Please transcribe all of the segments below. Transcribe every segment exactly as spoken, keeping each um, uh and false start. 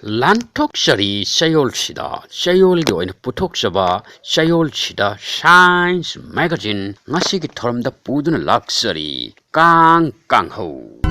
ꯂꯥꯟꯊꯣꯛꯆꯔꯤ ꯆꯌꯣꯜꯁꯤꯗ, ꯆꯌꯣꯜꯒꯤ ꯑꯣꯏꯅ ꯄꯨꯊꯣꯛꯆꯕ ꯆꯌꯣꯜꯁꯤꯗ Science Magazine ꯉꯁꯤꯒꯤ ꯊꯧꯔꯝꯗ ꯄꯨꯗꯨꯅ ꯂꯥꯛꯆꯔꯤ꯫ ꯀꯥꯡ ꯀꯥꯡꯍꯧ꯫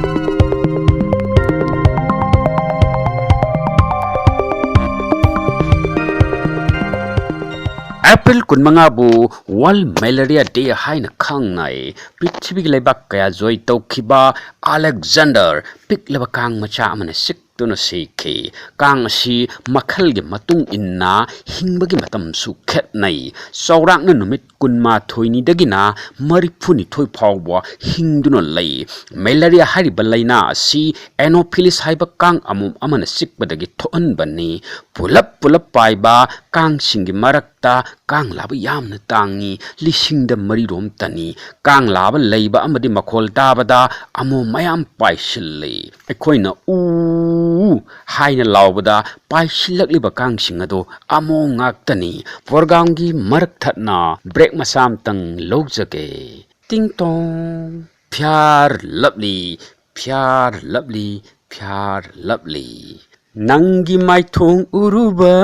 ꯑꯦꯄ꯭ꯔꯤꯜ ꯀꯨꯟꯃꯉꯥꯕꯨ World Malaria Day ꯍꯥꯏꯅ ꯈꯪꯅꯩ꯫ ꯄ꯭ꯔꯤꯊꯤꯕꯤꯒꯤ ꯂꯩꯕꯥꯛ ꯀꯌꯥ ꯖꯣꯏ ꯇꯧꯈꯤꯕ ꯑꯂꯦꯛꯖꯥꯟꯗꯔ ꯄꯤꯛꯂꯕ ꯀꯥꯡ ꯃꯆꯥ ꯑꯃꯅ ꯆꯤꯛꯇꯨꯅ ꯁꯤꯈꯤ꯫ ꯀꯥꯡ ꯑꯁꯤ ꯃꯈꯜꯒꯤ ꯃꯇꯨꯡ ꯏꯟꯅ ꯍꯤꯡꯕꯒꯤ ꯃꯇꯝꯁꯨ ꯈꯦꯠꯅꯩ꯫ ꯆꯥꯎꯔꯥꯛꯅ ꯅꯨꯃꯤꯠ ꯀꯨꯟꯃꯥꯊꯣꯏꯅꯤꯗꯒꯤꯅ ꯃꯔꯤꯐꯨꯅꯤꯊꯣꯏ ꯐꯥꯎꯕ ꯍꯤꯡꯗꯨꯅ ꯂꯩ꯫ ꯃꯦꯂꯦꯔꯤꯌꯥ ꯍꯥꯏꯔꯤꯕ ꯂꯥꯏꯅꯥ ꯑꯁꯤ ꯑꯦꯅꯣꯐꯤꯂꯤꯁ ꯍꯥꯏꯕ ꯀꯥꯡ ꯑꯃꯣꯝ ꯑꯃꯅ ꯆꯤꯛꯄꯗꯒꯤ ꯊꯣꯛꯍꯟꯕꯅꯤ꯫ ꯄꯨꯂꯞ ꯄꯨꯂꯞ ꯄꯥꯏꯕ ꯀꯥꯡꯁꯤꯡꯒꯤ ꯃꯔꯛꯇ ꯀꯥꯡ ꯂꯥꯕ ꯌꯥꯝꯅ ꯇꯥꯡꯏ, ꯂꯤꯁꯤꯡꯗ ꯃꯔꯤꯔꯣꯝꯇꯅꯤ꯫ ꯀꯥꯡ ꯂꯥꯕ ꯂꯩꯕ ꯑꯃꯗꯤ ꯃꯈꯣꯜ ꯇꯥꯕꯗ ꯑꯃꯣꯝ ꯃꯌꯥꯝ ꯄꯥꯏꯁꯤꯜꯂꯤ꯫ ꯑꯩꯈꯣꯏꯅ "ꯎ" ꯍꯥꯏꯅ ꯂꯥꯎꯕꯗ ꯄꯥꯏꯁꯤꯜꯂꯛꯂꯤꯕ ꯀꯥꯡꯁꯤꯡ ꯑꯗꯨ ꯑꯃꯣꯝ ꯉꯥꯛꯇꯅꯤ꯫ ꯄ꯭ꯔꯣꯒ꯭ꯔꯥꯝꯒꯤ ꯃꯔꯛ ꯊꯠꯅ ꯕ꯭ꯔꯦꯛ ꯃꯆꯥ ꯑꯃꯇꯪ ꯂꯧꯖꯒꯦ꯫ ꯇꯤꯡ ꯇꯣꯡ꯫ Fair Lovely, Fair Lovely, Fair Lovely꯫ ꯅꯪꯒꯤ ꯃꯥꯏꯊꯣꯡ ꯎꯔꯨꯕ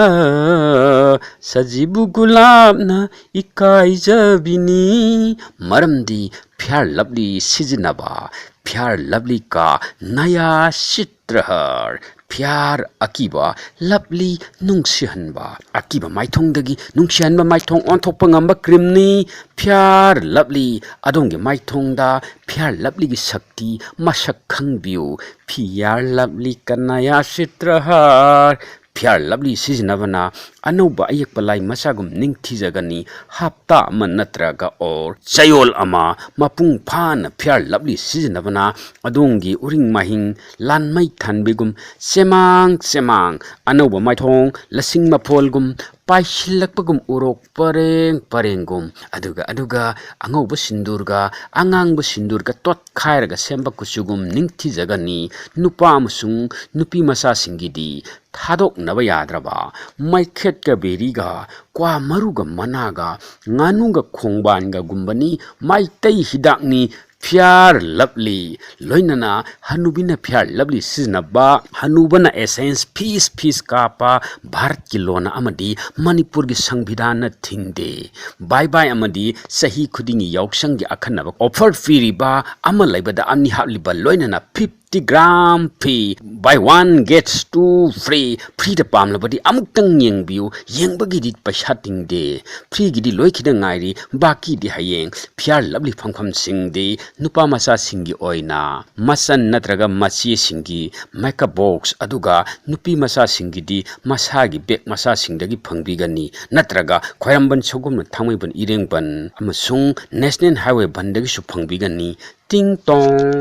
ꯁꯖꯤꯕꯨ ꯒꯨꯂꯥꯞꯅ ꯏꯀꯥꯏꯖꯕꯤꯅꯤ꯫ ꯃꯔꯝꯗꯤ Fair Lovely ꯁꯤꯖꯤꯟꯅꯕ꯫ Fair Lovely ꯀꯥ ꯅꯌꯥ ꯁꯤꯠ ꯇ꯭ꯔꯍꯔ꯫ ꯐꯤꯌꯥꯔ ꯑꯀꯤꯕ, ꯂꯞꯂꯤ ꯅꯨꯡꯁꯤꯍꯟꯕ꯫ ꯑꯀꯤꯕ ꯃꯥꯏꯊꯣꯡꯗꯒꯤ ꯅꯨꯡꯁꯤꯍꯟꯕ ꯃꯥꯏꯊꯣꯡ ꯑꯣꯟꯊꯣꯛꯄ ꯉꯝꯕ ꯀ꯭ꯔꯤꯝꯅꯤ ꯐꯤꯌꯥꯔ ꯂꯞꯂꯤ꯫ ꯑꯗꯣꯝꯒꯤ ꯃꯥꯏꯊꯣꯡꯗ ꯐꯤꯌꯥꯔ ꯂꯞꯂꯤꯒꯤ ꯁꯛꯇꯤ ꯃꯁꯛ ꯈꯪꯕꯤꯌꯨ꯫ ꯐꯤꯌꯥꯔ ꯂꯞꯂꯤ ꯀꯅꯥꯌꯥ ꯁꯤꯇ꯭ꯔꯍꯥꯔ꯫ ꯐꯤꯌꯥꯔ ꯂꯞꯂꯤ ꯁꯤꯖꯤꯟꯅꯕꯅ ꯑꯅꯧꯕ ꯑꯌꯦꯛꯄ ꯂꯥꯏ ꯃꯆꯥꯒꯨꯝ ꯅꯤꯡꯊꯤꯖꯒꯅꯤ꯫ ꯍꯞꯇꯥ ꯑꯃ ꯅꯠꯇ꯭ꯔꯒ ꯑꯣꯔ ꯆꯌꯣꯜ ꯑꯃ ꯃꯄꯨꯡ ꯐꯥꯅ ꯐꯤꯌꯥꯔ ꯂꯞꯂꯤ ꯁꯤꯖꯤꯟꯅꯕꯅ ꯑꯗꯣꯝꯒꯤ ꯎꯔꯤꯡ ꯃꯥꯏꯍꯤꯡ ꯂꯥꯟꯃꯩ ꯊꯥꯟꯕꯤꯒꯨꯝ ꯆꯦꯃꯥꯡ ꯆꯦꯃꯥꯡ, ꯑꯅꯧꯕ ꯃꯥꯏꯊꯣꯡ ꯂꯁꯤꯡ ꯃꯐꯣꯜꯒꯨꯝ ꯄꯥꯏꯁꯤꯜꯂꯛꯄꯒꯨꯝ ꯎꯔꯣꯛ ꯄꯔꯦꯡ ꯄꯔꯦꯡꯒꯨꯝ, ꯑꯗꯨꯒ, ꯑꯗꯨꯒ ꯑꯉꯧꯕ ꯁꯤꯟꯗꯨꯔꯒ ꯑꯉꯥꯡꯕ ꯁꯤꯟꯗꯨꯔꯒ ꯇꯣꯠꯈꯥꯏꯔꯒ ꯁꯦꯝꯕ ꯀꯨꯆꯨꯒꯨꯝ ꯅꯤꯡꯊꯤꯖꯒꯅꯤ꯫ ꯅꯨꯄꯥ ꯑꯃꯁꯨꯡ ꯅꯨꯄꯤ ꯃꯆꯥꯁꯤꯡꯒꯤꯗꯤ ꯊꯥꯗꯣꯛꯅꯕ ꯌꯥꯗ꯭ꯔꯕ ꯃꯩꯈꯦꯠꯀ ꯕꯦꯔꯤꯒ, ꯀ꯭ꯋꯥ ꯃꯔꯨꯒ ꯃꯅꯥꯒ, ꯉꯥꯅꯨꯒ ꯈꯣꯡꯕꯥꯟꯒꯒꯨꯝꯕꯅꯤ꯫ ꯃꯩꯇꯩ ꯍꯤꯗꯥꯛꯅꯤ Fair Lovely, ꯂꯣꯏꯅꯅ ꯍꯅꯨꯕꯤꯅ Fair Lovely ꯁꯤꯖꯤꯟꯅꯕ, ꯍꯅꯨꯕꯅ essence ꯐꯤꯁ ꯐꯤꯁ ꯀꯥꯞꯄ ꯚꯥꯔꯠꯀꯤ ꯂꯣꯟꯅ ꯑꯃꯗꯤ ꯃꯅꯤꯄꯨꯔꯒꯤ ꯁꯪꯕꯤꯙꯥꯟꯅ ꯊꯤꯡꯗꯦ꯫ ꯕꯥꯏ ꯕꯥꯏ ꯑꯃꯗꯤ ꯆꯍꯤ ꯈꯨꯗꯤꯡꯒꯤ ꯌꯥꯎꯁꯪꯒꯤ ꯑꯈꯟꯅꯕ offer ꯄꯤꯔꯤꯕ ꯑꯃ ꯂꯩꯕꯗ ꯑꯅꯤ ꯍꯥꯞꯂꯤꯕ, ꯂꯣꯏꯅꯅ fifty gram free, buy one gets two free, freeꯗ ꯄꯥꯝꯂꯕꯗꯤ ꯑꯃꯨꯛꯇꯪ ꯌꯦꯡꯕꯤꯌꯨ꯫ ꯌꯦꯡꯕꯒꯤꯗꯤ ꯄꯩꯁꯥ ꯇꯤꯡꯗꯦ꯫ Freeꯒꯤꯗꯤ ꯂꯣꯏꯈꯤꯗ ꯉꯥꯏꯔꯤ, ꯕꯥꯀꯤꯗꯤ ꯍꯌꯦꯡ꯫ Fair Lovely ꯐꯪꯐꯝꯁꯤꯡꯗꯤ ꯅꯨꯄꯥ ꯃꯆꯥꯁꯤꯡꯒꯤ ꯑꯣꯏꯅ ꯃꯆꯟ ꯅꯠꯇ꯭ꯔꯒ ꯃꯆꯦꯁꯤꯡꯒꯤ makeup box, ꯑꯗꯨꯒ ꯅꯨꯄꯤ ꯃꯆꯥꯁꯤꯡꯒꯤꯗꯤ ꯃꯁꯥꯒꯤ bag ꯃꯆꯥꯁꯤꯡꯗꯒꯤ ꯐꯪꯕꯤꯒꯅꯤ, ꯅꯠꯇ꯭ꯔꯒ ꯈ꯭ꯋꯥꯏꯔꯝꯕꯟ, ꯁꯒꯣꯜꯕꯟ, ꯊꯥꯡꯃꯩꯕꯟ, ꯏꯔꯦꯡꯕꯟ ꯑꯃꯁꯨꯡ National Highway ꯕꯟꯗꯒꯤꯁꯨ ꯐꯪꯕꯤꯒꯅꯤ꯫ ꯇꯤꯡ ꯇꯣꯡ꯫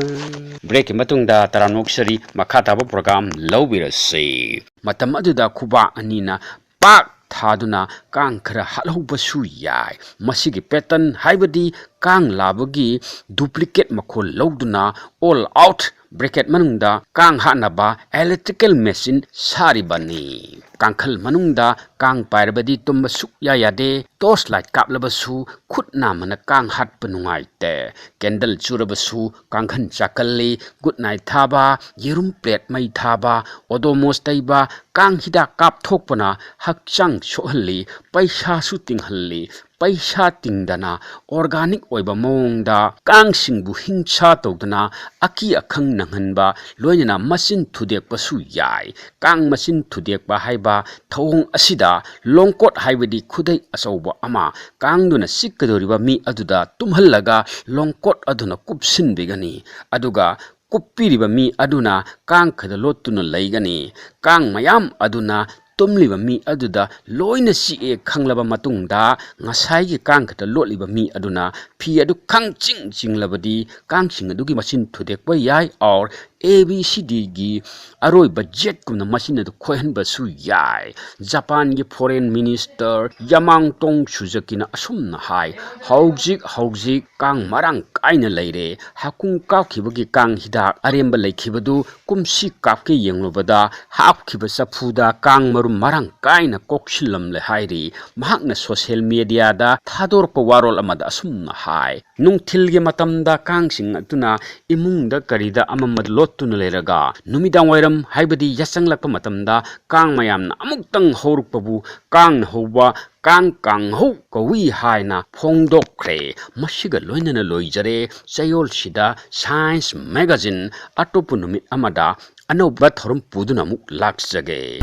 Breakꯀꯤ ꯃꯇꯨꯡꯗ ꯇꯔꯥꯝꯅ ꯑꯣꯛꯆꯔꯤ, ꯃꯈꯥ ꯇꯥꯕ program ꯂꯧꯕꯤꯔꯁꯤ꯫ ꯃꯇꯝ ꯑꯗꯨꯗ ꯈꯨꯕꯥꯛ ꯑꯅꯤꯅ ꯄꯥꯛ ꯊꯥꯗꯨꯅ ꯀꯥꯡ ꯈꯔ ꯍꯥꯠꯍꯧꯕꯁꯨ ꯌꯥꯏ꯫ ꯃꯁꯤꯒꯤ pattern ꯍꯥꯏꯕꯗꯤ ꯀꯥꯡ ꯂꯥꯕꯒꯤ duplicate ꯃꯈꯣꯜ ꯂꯧꯗꯨꯅ all out, bracket ꯃꯅꯨꯡꯗ ꯀꯥꯡ ꯍꯥꯠꯅꯕ electrical machine ꯁꯥꯔꯤꯕꯅꯤ꯫ ꯀꯥꯡꯈꯜ ꯃꯅꯨꯡꯗ ꯀꯥꯡ ꯄꯥꯏꯔꯕꯗꯤ ꯇꯨꯝꯕ ꯁꯨꯛꯌꯥ ꯌꯥꯗꯦ꯫ Torch light ꯀꯥꯞꯂꯕꯁꯨ ꯈꯨꯠ ꯅꯥꯝꯃꯅ ꯀꯥꯡ ꯍꯥꯠꯄ ꯅꯨꯡꯉꯥꯏꯇꯦ꯫ Candle ꯆꯨꯔꯕꯁꯨ ꯀꯥꯡꯈꯟ ꯆꯥꯛꯀꯜꯂꯤ꯫ Good night ꯊꯥꯕ, ꯌꯦꯔꯨꯝ plate ꯃꯩ ꯊꯥꯕ, Odomos ꯇꯩꯕ, ꯀꯥꯡ ꯍꯤꯗꯥꯛ ꯀꯥꯞꯊꯣꯛꯄꯅ ꯍꯛꯆꯥꯡ ꯁꯣꯛꯍꯜꯂꯤ, ꯄꯩꯁꯥꯁꯨ ꯇꯤꯡꯍꯜꯂꯤ꯫ ꯄꯩꯁꯥ ꯇꯤꯡꯗꯅ organic ꯑꯣꯏꯕ ꯃꯑꯣꯡꯗ ꯀꯥꯡꯁꯤꯡꯕꯨ ꯍꯤꯡꯁꯥ ꯇꯧꯗꯅ ꯑꯀꯤ ꯑꯈꯪ ꯅꯪꯍꯟꯕ, ꯂꯣꯏꯅꯅ ꯃꯆꯤꯟ ꯊꯨꯗꯦꯛꯄꯁꯨ ꯌꯥꯏ꯫ ꯀꯥꯡ ꯃꯆꯤꯟ ꯊꯨꯗꯦꯛꯄ ꯍꯥꯏꯕ ꯊꯧꯑꯣꯡ ꯑꯁꯤꯗ ꯂꯣꯡꯀꯣꯠ ꯍꯥꯏꯕꯗꯤ ꯈꯨꯗꯩ ꯑꯆꯧꯕ ꯑꯃ ꯀꯥꯡꯗꯨꯅ ꯆꯤꯛꯀꯗꯧꯔꯤꯕ ꯃꯤ ꯑꯗꯨꯗ ꯇꯨꯝꯍꯜꯂꯒ ꯂꯣꯡꯀꯣꯠ ꯑꯗꯨꯅ ꯀꯨꯞꯁꯤꯟꯕꯤꯒꯅꯤ꯫ ꯑꯗꯨꯒ ꯀꯨꯞꯄꯤꯔꯤꯕ ꯃꯤ ꯑꯗꯨꯅ ꯀꯥꯡ ꯈꯔꯗ ꯂꯣꯠꯇꯨꯅ ꯂꯩꯒꯅꯤ꯫ ꯀꯥꯡ ꯃꯌꯥꯝ ꯑꯗꯨꯅ ꯇꯨꯝꯂꯤꯕ ꯃꯤ ꯑꯗꯨꯗ ꯂꯣꯏꯅ ꯆꯤꯛꯑꯦ ꯈꯪꯂꯕ ꯃꯇꯨꯡꯗ, ꯉꯁꯥꯏꯒꯤ ꯀꯥꯡ ꯈꯔꯗ ꯂꯣꯠꯂꯤꯕ ꯃꯤ ꯑꯗꯨꯅ ꯐꯤ ꯑꯗꯨ ꯈꯪꯆꯤꯡ ꯆꯤꯡꯂꯕꯗꯤ ꯀꯥꯡꯁꯤꯡ ꯑꯗꯨꯒꯤ ꯃꯆꯤꯟ ꯊꯨꯗꯦꯛꯄ ꯌꯥꯏ, or ꯑꯦ ꯕꯤ ꯁꯤ ꯗꯤꯒꯤ ꯑꯔꯣꯏꯕ ꯖꯦꯠꯀꯨꯝꯅ ꯃꯁꯤꯅ ꯈꯣꯏꯍꯟꯕꯁꯨ ꯌꯥꯏ꯫ ꯖꯄꯥꯟꯒꯤ ꯐꯣꯔꯦꯟ ꯃꯤꯅꯤꯁꯇꯔ ꯌꯥꯃꯥꯡꯇꯣꯡ ꯁꯨꯖꯀꯤꯅ ꯑꯁꯨꯝꯅ ꯍꯥꯏ, "ꯍꯧꯖꯤꯛ ꯍꯧꯖꯤꯛ ꯀꯥꯡ ꯃꯔꯥꯡ ꯀꯥꯏꯅ ꯂꯩꯔꯦ꯫ ꯍꯥꯀꯨꯝ ꯀꯥꯞꯈꯤꯕꯒꯤ ꯀꯥꯡ ꯍꯤꯗꯥꯛ ꯑꯔꯦꯝꯕ ꯂꯩꯈꯤꯕꯗꯨ ꯀꯨꯝꯁꯤ ꯀꯥꯞꯀꯦ ꯌꯦꯡꯂꯨꯕꯗ ꯍꯥꯞꯈꯤꯕ ꯆꯐꯨꯗ ꯀꯥꯡ ꯃꯔꯨꯝ ꯃꯔꯥꯡ ꯀꯥꯏꯅ ꯀꯣꯛꯁꯤꯜꯂꯝꯂꯦ" ꯍꯥꯏꯔꯤ꯫ ꯃꯍꯥꯛꯅ ꯁꯣꯁꯤꯌꯦꯜ ꯃꯦꯗꯤꯌꯥꯗ ꯊꯥꯗꯣꯔꯛꯄ ꯋꯥꯔꯣꯜ ꯑꯃꯗ ꯑꯁꯨꯝꯅ ꯍꯥꯏ, "ꯅꯨꯡꯊꯤꯜꯒꯤ ꯃꯇꯝꯗ ꯀꯥꯡꯁꯤꯡ ꯑꯗꯨꯅ ꯏꯃꯨꯡꯗ ꯀꯔꯤꯗ ꯑꯃꯃ ꯂꯣꯠꯇꯨꯅ ꯂꯩꯔꯒ ꯅꯨꯃꯤꯗꯥꯡ ꯋꯥꯏꯔꯝ, ꯍꯥꯏꯕꯗꯤ ꯌꯥꯆꯪꯂꯛꯄ ꯃꯇꯝꯗ ꯀꯥꯡ ꯃꯌꯥꯝꯅ ꯑꯃꯨꯛꯇꯪ ꯍꯧꯔꯛꯄꯕꯨ ꯀꯥꯡꯅ ꯍꯧꯕ ꯀꯥꯡ ꯀꯥꯡꯍꯧ ꯀꯧꯏ" ꯍꯥꯏꯅ ꯐꯣꯡꯗꯣꯛꯈ꯭ꯔꯦ꯫ ꯃꯁꯤꯒ ꯂꯣꯏꯅꯅ ꯂꯣꯏꯖꯔꯦ ꯆꯌꯣꯜꯁꯤꯗ ꯁꯥꯏꯟꯁ ꯃꯦꯒꯥꯖꯤꯟ꯫ ꯑꯇꯣꯞꯄ ꯅꯨꯃꯤꯠ ꯑꯃꯗ ꯑꯅꯧꯕ ꯊꯧꯔꯝ ꯄꯨꯗꯨꯅ ꯑꯃꯨꯛ ꯂꯥꯛꯆꯒꯦ꯫